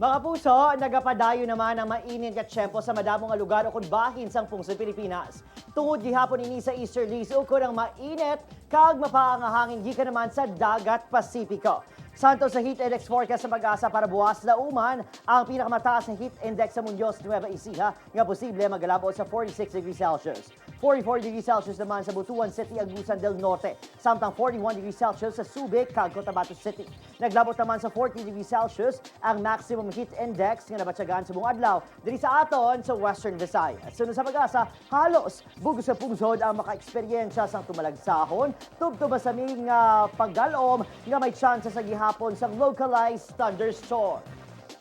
Mga puso, nagapadayo naman ang mainit nga tiyempo sa madamo nga lugar o bahin sang pungsod Pilipinas. Tungod gihapon ini sa easterlies ukon ang mainit kag mapaangahangin gikan naman sa Dagat Pasipiko. Santo sa heat index forecast sa PAGASA para buwas lauman ang pinakamataas na heat index sa Muñoz, Nueva Ecija, nga posible magalabot sa 46 degrees Celsius. 44 degrees Celsius naman sa Butuan City, Agusan del Norte, samtang 41 degrees Celsius sa Subic, kag Cotabato City. Naglabot naman sa 40 degrees Celsius ang maximum heat index nga nabatyagan sa buong adlaw diri sa aton sa Western Visayas. Sunod sa PAGASA, halos bugos sa pungsod ang maka-eksperyensya sang tumalagsahon, tubtob sa nga paggalom nga may tsansa sa gihapon sang localized thunderstorms.